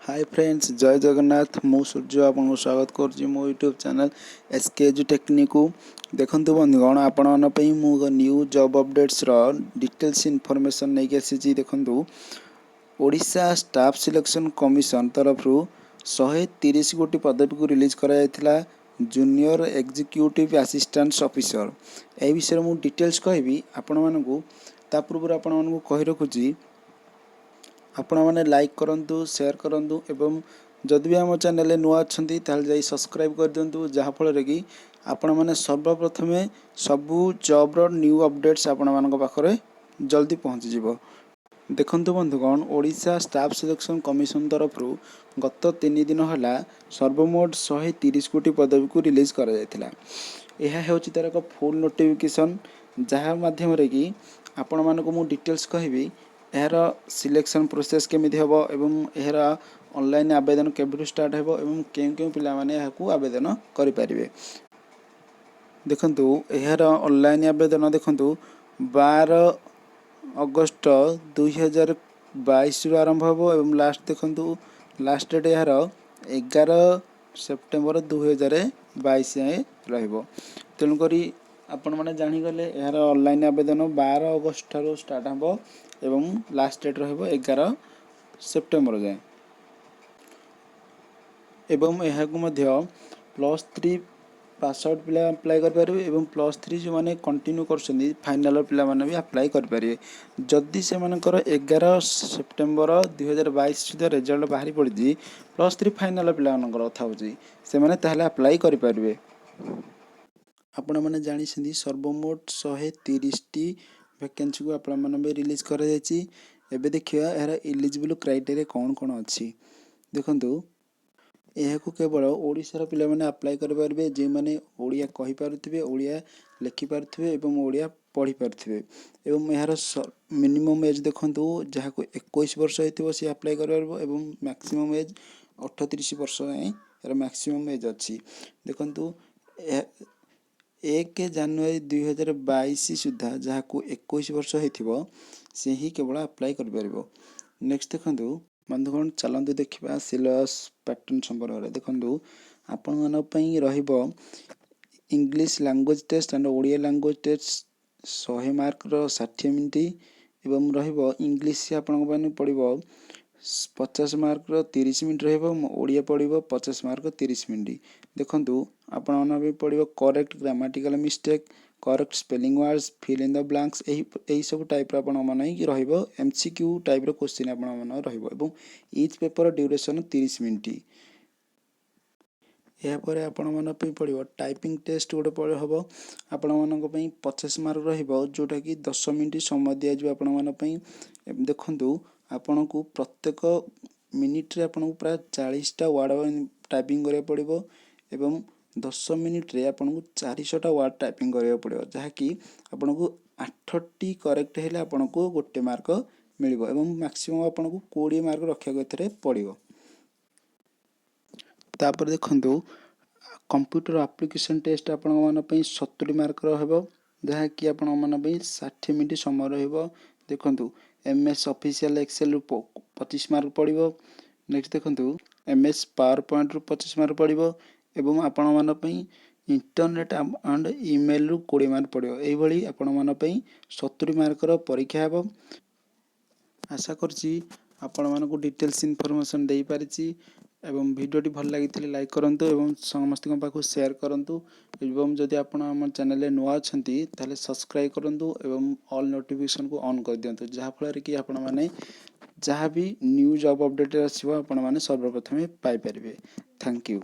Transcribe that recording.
High friends, ଜୟ ଜଗନ୍ନାଥ। ମୁଁ ସୂର୍ଯ୍ୟ ଆପଣଙ୍କୁ ସ୍ୱାଗତ କରୁଛି ମୋ YouTube channel S K edu ଟେକ୍ନିକୁ। ଦେଖନ୍ତୁ ବନ୍ଧୁଗଣ, ଆପଣମାନଙ୍କ ପାଇଁ ମୁଁ ଏକ ନ୍ୟୁ ଜବ୍ ଅପଡ଼େଟ୍ସର ଡିଟେଲ୍ସ ଇନଫର୍ମେସନ୍ ନେଇକି ଆସିଛି। ଦେଖନ୍ତୁ, ଓଡ଼ିଶା ଷ୍ଟାଫ୍ ସିଲେକ୍ସନ୍ କମିଶନ ତରଫରୁ 130 ଗୋଟି ପଦବୀକୁ ରିଲିଜ୍ କରାଯାଇଥିଲା, ଜୁନିୟର ଏକ୍ଜିକ୍ୟୁଟିଭ୍ ଆସିଷ୍ଟାଣ୍ଟ ଅଫିସର। ଏହି ବିଷୟରେ ମୁଁ ଡିଟେଲ୍ସ କହିବି ଆପଣମାନଙ୍କୁ। ତା ପୂର୍ବରୁ ଆପଣମାନଙ୍କୁ କହି ରଖୁଛି, ଆପଣମାନେ ଲାଇକ୍ କରନ୍ତୁ, ସେୟାର କରନ୍ତୁ ଏବଂ ଯଦି ବି ଆମ ଚ୍ୟାନେଲରେ ନୂଆ ଅଛନ୍ତି, ତାହେଲେ ଯାଇ ସବସ୍କ୍ରାଇବ୍ କରିଦିଅନ୍ତୁ, ଯାହାଫଳରେ କି ଆପଣମାନେ ସର୍ବପ୍ରଥମେ ସବୁ ଜବ୍ର ନ୍ୟୁ ଅପଡ଼େଟ୍ସ ଆପଣମାନଙ୍କ ପାଖରେ ଜଲ୍ଦି ପହଞ୍ଚିଯିବ। ଦେଖନ୍ତୁ ବନ୍ଧୁଗଣ, ଓଡ଼ିଶା ଷ୍ଟାଫ୍ ସିଲେକ୍ସନ୍ କମିଶନ ତରଫରୁ ଗତ 3 ଦିନ ହେଲା ସର୍ବମୋଟ 130 ଗୋଟି ପଦବୀକୁ ରିଲିଜ୍ କରାଯାଇଥିଲା। ଏହା ହେଉଛି ତା'ର ଏକ ଫୁଲ୍ ନୋଟିଫିକେସନ୍, ଯାହା ମାଧ୍ୟମରେ କି ଆପଣମାନଙ୍କୁ ମୁଁ ଡିଟେଲ୍ସ କହିବି, ଏହାର ସିଲେକ୍ସନ୍ ପ୍ରୋସେସ୍ କେମିତି ହେବ ଏବଂ ଏହାର ଅନଲାଇନ୍ ଆବେଦନ କେବେଠୁ ଷ୍ଟାର୍ଟ ହେବ ଏବଂ କେଉଁ କେଉଁ ପିଲାମାନେ ଏହାକୁ ଆବେଦନ କରିପାରିବେ। ଦେଖନ୍ତୁ, ଏହାର ଅନଲାଇନ୍ ଆବେଦନ ଦେଖନ୍ତୁ, 12 ଅଗଷ୍ଟ 2022ରୁ ଆରମ୍ଭ ହେବ ଏବଂ ଲାଷ୍ଟ ଦେଖନ୍ତୁ, ଲାଷ୍ଟ ଡେଟ୍ ଏହାର 11 ସେପ୍ଟେମ୍ବର 2022 ଯାଏଁ ରହିବ। ତେଣୁକରି ଆପଣମାନେ ଜାଣିଗଲେ, ଏହାର ଅନଲାଇନ୍ ଆବେଦନ 12 ଅଗଷ୍ଟ ଠାରୁ ଷ୍ଟାର୍ଟ ହେବ ଏବଂ ଲାଷ୍ଟ ଡେଟ୍ ରହିବ 11 ସେପ୍ଟେମ୍ବର ଯାଏଁ। ଏବଂ ଏହାକୁ ମଧ୍ୟ +3 ପାସ୍ ଆଉଟ୍ ପିଲା ଆପ୍ଲାଏ କରିପାରିବେ ଏବଂ +3 ଯେଉଁମାନେ କଣ୍ଟିନ୍ୟୁ କରୁଛନ୍ତି, ଫାଇନାଲ୍ ପିଲାମାନେ ବି ଆପ୍ଲାଏ କରିପାରିବେ। ଯଦି ସେମାନଙ୍କର 11 ସେପ୍ଟେମ୍ବର 2022 ସୁଦ୍ଧା ରେଜଲ୍ଟ ବାହାରି ପଡ଼ିଛି, +3 ଫାଇନାଲ୍ ପିଲାମାନଙ୍କର କଥା ହେଉଛି, ସେମାନେ ତାହେଲେ ଆପ୍ଲାଏ କରିପାରିବେ। ଆପଣମାନେ ଜାଣିଛନ୍ତି, ସର୍ବମୋଟ 130ଟି ଭ୍ୟାକେନ୍ସିକୁ ଆପଣମାନଙ୍କ ପାଇଁ ରିଲିଜ୍ କରାଯାଇଛି। ଏବେ ଦେଖିବା ଏହାର ଇଲିଜିବଲ୍ କ୍ରାଇଟେରିଆ କ'ଣ କ'ଣ ଅଛି। ଦେଖନ୍ତୁ, ଏହାକୁ କେବଳ ଓଡ଼ିଶାର ପିଲାମାନେ ଆପ୍ଲାଏ କରିପାରିବେ, ଯେଉଁମାନେ ଓଡ଼ିଆ କହିପାରୁଥିବେ, ଓଡ଼ିଆ ଲେଖିପାରୁଥିବେ ଏବଂ ଓଡ଼ିଆ ପଢ଼ିପାରୁଥିବେ। ଏବଂ ଏହାର ମିନିମମ୍ ଏଜ୍ ଦେଖନ୍ତୁ, ଯାହାକୁ 21 ବର୍ଷ ହେଇଥିବ, ସେ ଆପ୍ଲାଏ କରିପାରିବ ଏବଂ ମ୍ୟାକ୍ସିମମ୍ ଏଜ୍ 38 ବର୍ଷ ଯାଏଁ ଏହାର ମ୍ୟାକ୍ସିମମ୍ ଏଜ୍ ଅଛି। ଦେଖନ୍ତୁ, ଏହା 1 ଜାନୁଆରୀ 2022 ସୁଦ୍ଧା ଯାହାକୁ 21 ବର୍ଷ ହେଇଥିବ, ସେ ହିଁ କେବଳ ଆପ୍ଲାଏ କରିପାରିବ। ନେକ୍ସଟ ଦେଖନ୍ତୁ ବନ୍ଧୁଗଣ, ଚାଲନ୍ତୁ ଦେଖିବା ସିଲେବସ୍ ପ୍ୟାଟର୍ନ ସମ୍ପର୍କରେ। ଦେଖନ୍ତୁ, ଆପଣମାନଙ୍କ ପାଇଁ ରହିବ English language test and Odia language test, 100 ମାର୍କର 60 minute ଏବଂ ରହିବ ଇଂଲିଶ ଆପଣଙ୍କ ପାଇଁ ପଡ଼ିବ 50 ମାର୍କର 30 ମିନିଟ୍ ରହିବ, ଓଡ଼ିଆ ପଡ଼ିବ 50 ମାର୍କ 30 ମିନିଟ୍। ଦେଖନ୍ତୁ, ଆପଣମାନଙ୍କ ପାଇଁ ପଡ଼ିବ correct grammatical mistake, correct spelling words, fill in the blanks, ଏହିସବୁ ଟାଇପ୍ର ଆପଣମାନଙ୍କ ରହିବ। ଏମ୍ସିକ୍ୟୁ ଟାଇପ୍ର କୋଶ୍ଚିନ୍ ଆପଣମାନଙ୍କ ରହିବ ଏବଂ ଇଚ୍ ପେପର ଡ୍ୟୁରେସନ୍ 30 ମିନିଟ୍। ଏହାପରେ ଆପଣମାନଙ୍କ ପାଇଁ ପଡ଼ିବ ଟାଇପିଂ ଟେଷ୍ଟ ଗୋଟେ ହେବ ଆପଣମାନଙ୍କ ପାଇଁ, 50 ମାର୍କ ରହିବ, ଯେଉଁଟାକି 10 ମିନିଟ୍ ସମୟ ଦିଆଯିବ ଆପଣମାନଙ୍କ ପାଇଁ। ଦେଖନ୍ତୁ, ଆପଣଙ୍କୁ ପ୍ରତ୍ୟେକ ମିନିଟ୍ରେ ଆପଣଙ୍କୁ ପ୍ରାୟ 40ଟା ୱାର୍ଡ଼ ଟାଇପିଂ କରିବାକୁ ପଡ଼ିବ ଏବଂ 10 ମିନିଟ୍ରେ ଆପଣଙ୍କୁ 400ଟା ୱାର୍ଡ଼ ଟାଇପିଂ କରିବାକୁ ପଡ଼ିବ, ଯାହାକି ଆପଣଙ୍କୁ ଆଠଟି କରେକ୍ଟ ହେଲେ ଆପଣଙ୍କୁ ଗୋଟେ ମାର୍କ ମିଳିବ ଏବଂ ମ୍ୟାକ୍ସିମମ୍ ଆପଣଙ୍କୁ 20 ମାର୍କ ରଖିବାକୁ ଏଥିରେ ପଡ଼ିବ। ତାପରେ ଦେଖନ୍ତୁ, କମ୍ପ୍ୟୁଟର ଆପ୍ଲିକେସନ୍ ଟେଷ୍ଟ ଆପଣମାନଙ୍କ ପାଇଁ 70 ମାର୍କର ହେବ, ଯାହାକି ଆପଣମାନଙ୍କ ପାଇଁ 60 ମିନିଟ୍ ସମୟ ରହିବ। ଦେଖନ୍ତୁ, ଏମ୍ ଏସ୍ ଅଫିସିଆଲ୍ ଏକ୍ସେଲ୍ରୁ 25 ମାର୍କ ପଡ଼ିବ। ନେକ୍ସଟ ଦେଖନ୍ତୁ, ଏମ୍ ଏସ୍ ପାୱାର ପଏଣ୍ଟରୁ 25 ମାର୍କ ପଡ଼ିବ ଏବଂ ଆପଣମାନଙ୍କ ପାଇଁ ଇଣ୍ଟରନେଟ୍ ଆଣ୍ଡ ଇମେଲରୁ 20 ମାର୍କ ପଡ଼ିବ। ଏଇଭଳି ଆପଣମାନଙ୍କ ପାଇଁ 70 ମାର୍କର ପରୀକ୍ଷା ହେବ। ଆଶା କରୁଛି ଆପଣମାନଙ୍କୁ ଡିଟେଲ୍ସ ଇନଫର୍ମେସନ୍ ଦେଇପାରିଛି ଏବଂ ଭିଡ଼ିଓଟି ଭଲ ଲାଗିଥିଲେ ଲାଇକ୍ କରନ୍ତୁ ଏବଂ ସମସ୍ତଙ୍କ ପାଖକୁ ସେୟାର କରନ୍ତୁ। ଏବଂ ଯଦି ଆପଣ ଆମ ଚ୍ୟାନେଲରେ ନୂଆ ଅଛନ୍ତି, ତାହେଲେ ସବସ୍କ୍ରାଇବ୍ କରନ୍ତୁ ଏବଂ ଅଲ୍ ନୋଟିଫିକେସନ୍କୁ ଅନ୍ କରିଦିଅନ୍ତୁ, ଯାହାଫଳରେ କି ଆପଣମାନେ ଯାହା ବି ନ୍ୟୁ ଜବ୍ ଅପଡ଼େଟ୍ ଆସିବ, ଆପଣମାନେ ସର୍ବପ୍ରଥମେ ପାଇପାରିବେ। Thank you.